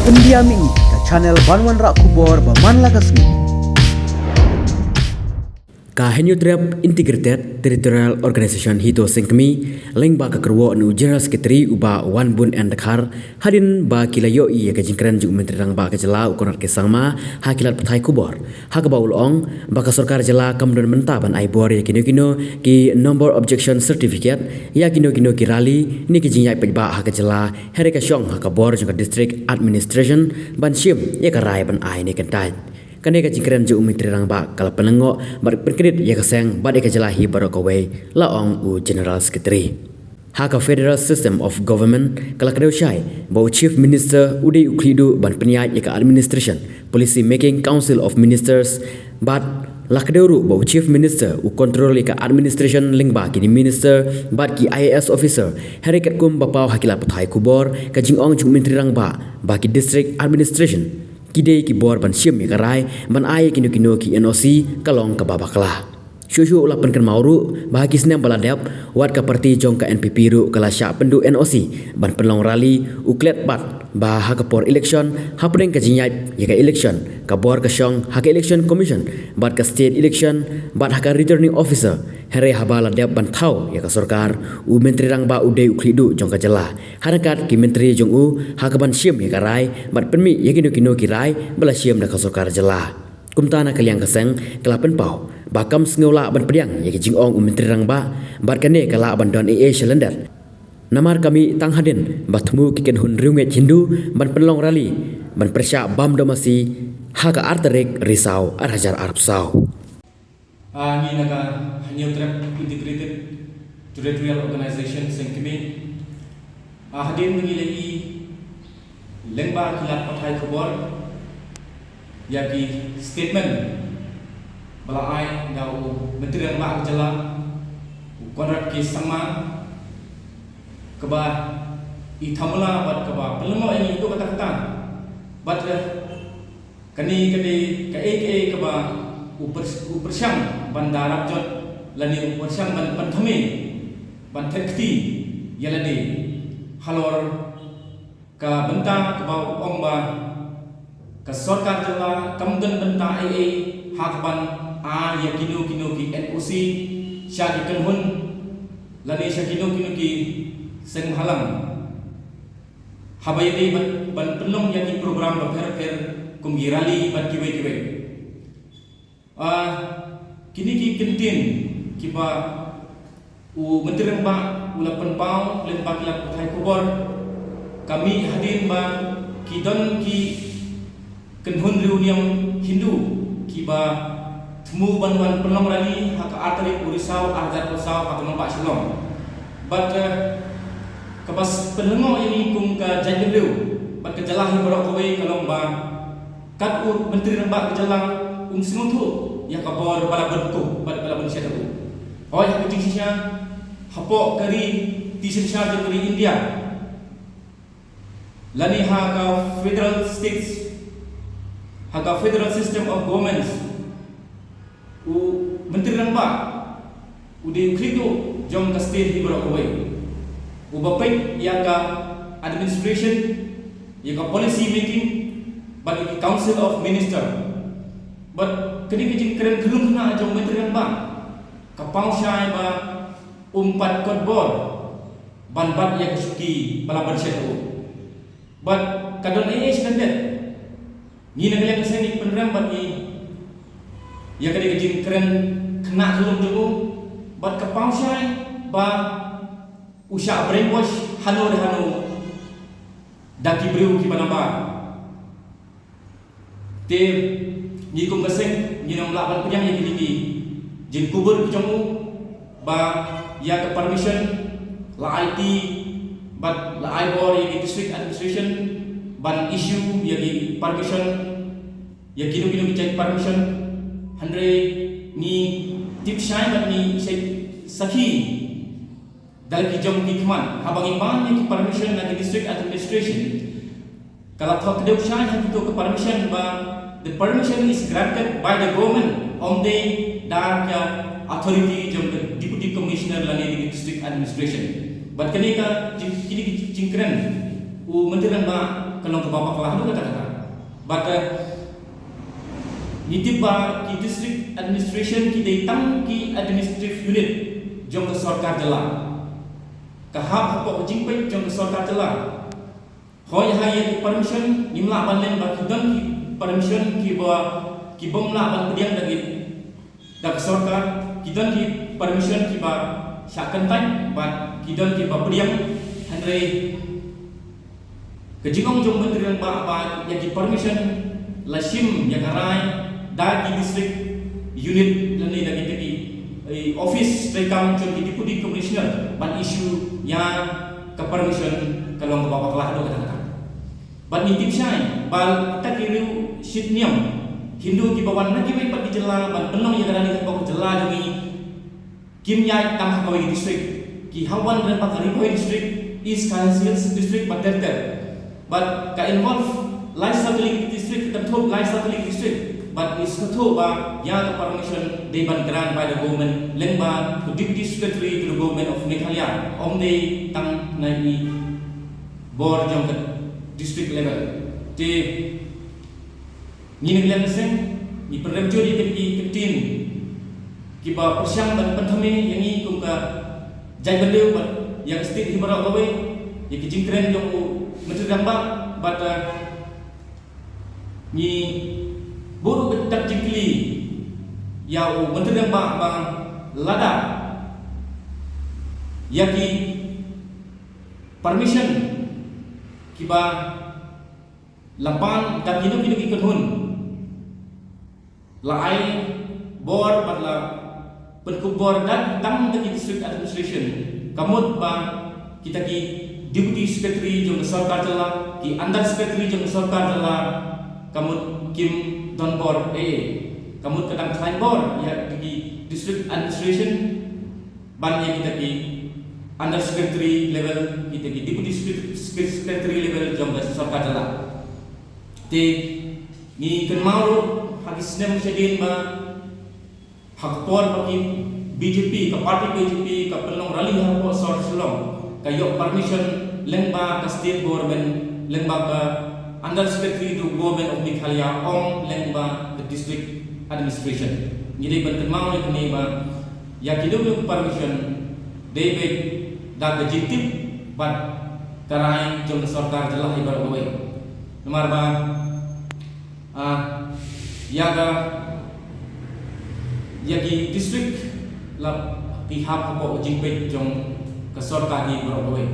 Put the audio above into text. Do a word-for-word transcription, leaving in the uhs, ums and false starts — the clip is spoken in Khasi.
Pyndiam ïa ka channel ban wanrah khubor ba man la ka sngi. Ka Hynñiewtrep Integrated Territorial Organization HITO Sengkmie, lyngba ka kyrwoh u General Secretary u Bah Wanbun N Dkhar, hadien ba ki la ïohi ïa ka jingkren jong u Myntri Rangbah ka jylla u Conrad K Sangma ha ki lad pathai khubor, ha kaba u la ong ba ka sorkar jylla kam don bynta ban ai bor ïa kino kino ki number objection certificate ïa kino kino ki rally ne ki jingïaid paidbah ha ka jylla, hynrei ka shong ha ka bor jong ka District Administration ban shim ïa ka rai ban ai ne kyntait. Kane ka jingkren jong u Myntri Rangbah ka la pynlyngngoh bad pynkynriah ïa ka seng bad ïa ka jylla hi baroh kawei, la ong u General Secretary. Ha ka Federal System of Government ka la kdew shai ba u Chief Minister u dei u khlieh duh ban pynïaid ïa ka administration, policy making, Council of Ministers, bad la kdew ruh ba u Chief Minister u control ïa ka administration lyngba ki minister bad ki I A S officer. Hynrei katkum ba paw ha ki lad pathai khubor, ka jingong jong u Myntri Rangbah ba ki District Administration ki dei ki bor ban shim ïa ka rai ban ai ïa kino kino ki N O C ka long kaba bakla. Shuh shuh u la pynkynmaw ruh ba ha ki snem ba la dep, wat ka parti jong ka N P P ruh ka la shah pynduh N O C ban pynlong rally, u klet pat ba ha ka por election, hapdeng ka jingïaid ïa ka election, ka bor ka shong ha ka Election Commission bad ka State Election bad ha ka Returning Officer. Hynrei haba la dep ban thaw ïa ka sorkar, u Myntri Rangbah u dei u khlieh duh jong ka jylla, ha ryngkat ki myntri jong u, ha kaban shim ïa ka rai bad pynmih ïa kino kino ki rai ba la shim da ka sorkar jylla. Kumta na ka liang ka seng ka la pynpaw ba kam sngew lah ban pdiang ïa ka jingong u Myntri Rangbah, bad kane ka lah ban don ei ei sha lyndet. Namar ka mih tang hadien ba thmu ki kynhun riewngeit Hindu ban pynlong rally ban pyrshah bam da masi ha ka ar tarik Risaw ar hajar arphew saw. Ah, ngi na ka Hynñiewtrep Integrated Territorial Organization Sengkmie. Ah, hadien ba ngi la ïohi lyngba ki lad pathai khubor ïa ki statement ba la ai da u Myntri Rangbah ka jylla, u Conrad K Sangma, kaba i thamula bad kaba pynlyngngoh ïa ngi haduh katta katta. Bad, eh, kane ka dei kaei kaei kaba u pyrs-, u pyrshang ban da rap jot lane u pyrshang ban pynthame, ban thep kti ïa lade halor ka bynta kaba u ong ba ka sorkar jylla kam don bynta ei ei ha kaban ai ïa kino kino ki N O C sha ki kynhun lane sha kino kino ki seng bhalang. Haba ïadei ban, ban pynlong ïa ki program bapher bapher kum ki rally bad kiwei kiwei. Ah, kine ki kyntien kiba u Myntri Rangbah u la pynpaw lyngba ki lad pathai khubor ka mih hadien ba ki don ki kynhun riewniam Hindu kiba thmu ban wan pynlong rally ha ka ar tarik u Risaw ar hajar arphew saw ha ka nongbah Shillong. Bad, eh, kaba pynlyngngoh ïa ngi kum ka jaitbynriew bad ka jylla hi baroh kawei ka long ba kat u Myntri Rangbah ka jylla um sngewthuh ïa ka bor ba la bun kup bad ba la bun shet ha u. Hooid, ha ka jingshisha hapoh ka ri ti synshar jong ka ri India lane ha ka federal states, ha ka federal system of governments, u Myntri Rangbah u dei u khlieh duh jong ka state hi baroh kawei. Uba peit ïa ka administration, ïa ka policy making bad ïa ka Council of Minister. Bad kane ka jingkren khyllung khynnah jong u Myntri Rangbah ka paw shai ba um pat kot bor ban bat ïa ka shuki ba la ban shet ha u. Bad ka don ei ei sha lyndet. Ngi na ka liang ka seng ngi pynrem bad ngi ïa kane ka jingkren khynnah khyllung jong u, bad ka paw shai ba u shah brainwash hano re hano da ki briew kiba nabar. Te ngi kum ka seng ngin ym lah ban pdiang ïa kine ki jingkubur ki jong u ba ïa ka permission la ai ti bad la ai bor ïa ki district administration ban issue ïa ki permission, ïa kino kino ki jait permission. Hynrei ngi tip shai bad ngi shait sakhi da la ki jong ki khmat haba ngi pan ïa ki permission na ki district administration. Ka la thoh kdew shai ha kito ki permission ba the permission is granted by the government, ym dei da ka authority jong ka deputy commissioner lane ka district administration. Bad kane ka jing-, kine ki jingkren u Myntri Rangbah ka long kaba bakla haduh katta katta. Bad, eh, ngi tip ba ki district administration ki dei tang ki administrative unit jong ka sorkar jylla. Ka hap hapoh ka jingpeit jong ka sorkar jylla. Hooid, ha ïa ki permission ngim lah ban len ba ki don ki permission kiba, ki bym lah ban pdiang da ki, da ka sorkar, ki don ki permission kiba shah kyntait bad ki don kiba pdiang, hynrei ka jingong jong Myntri Rangbah ba ïa ki permission la shim ïa ka rai da ki district unit lane da kita ki, eh, office treikam jong ki Deputy Commissioner ban issue ïa ka permission ka long kaba bakla haduh katta katta. Bad ngi tip shai ba kita ki riew shit niam Hindu kiba wan na kiwei pat ki jylla ban pynlong ïa ka rally hapoh ka jylla jong ngi, kim ïaid tang ha kawei ka district. Ki hap wan lyngba ka Ri Bhoi District, East Khasi Hills District bad ter ter. Bad ka involve lai saw tylli ki district, ka kynthup lai saw tylli ki district. Bad ngi sngewthuh ba ïa ka permission dei ban grant by the government lyngba ka Deputy Secretary to the Government of Meghalaya, ym dei tang na i bor jong ka district level. Te ngi na ka liang ka seng ngi pynrem jur ïa ki, ki ktien kiba pyrshang ban pynthame ïa ngi kum ka jaitbynriew bad ïa ka state hi baroh kawei, ïa ki jingkren jong u Myntri Rangbah bad, eh, ngi buh ruh ka jingkylli ïa u Myntri Rangbah ba lada ïa ki permission kiba la pan da kino kino ki kynhun la ai bor bad la pynkup bor da tang da ki district administration, ka mut ba kita ki deputy secretary jong ka sorkar jylla, ki under secretary jong ka sorkar jylla, ka mut kim don bor eh, ka mut ka dang khlaiñ bor ïa ki district administration ban ïa kita ki under secretary level, kita ki deputy secretary, secretary level jong ka sorkar jylla. Te ngi kynmaw ruh ha ki snem shadien ba ha ka por ba ki B J P, ka party B J P ka pynlong rally hapoh sor Shillong, ka ïoh permission lyngba ka state government, lyngba ka under secretary to government of Meghalaya, ym lyngba ka district administration. Ngi dei ban kynmaw ïa kane ba ïa kino kino permission dei beit da ka jingtip bad ka rai jong ka sorkar jylla hi baroh kawei. Namar ba, ah, ïa ka, ïa ki district la ki hap hapoh jingpeit jong ka sorkar hi baroh kawei.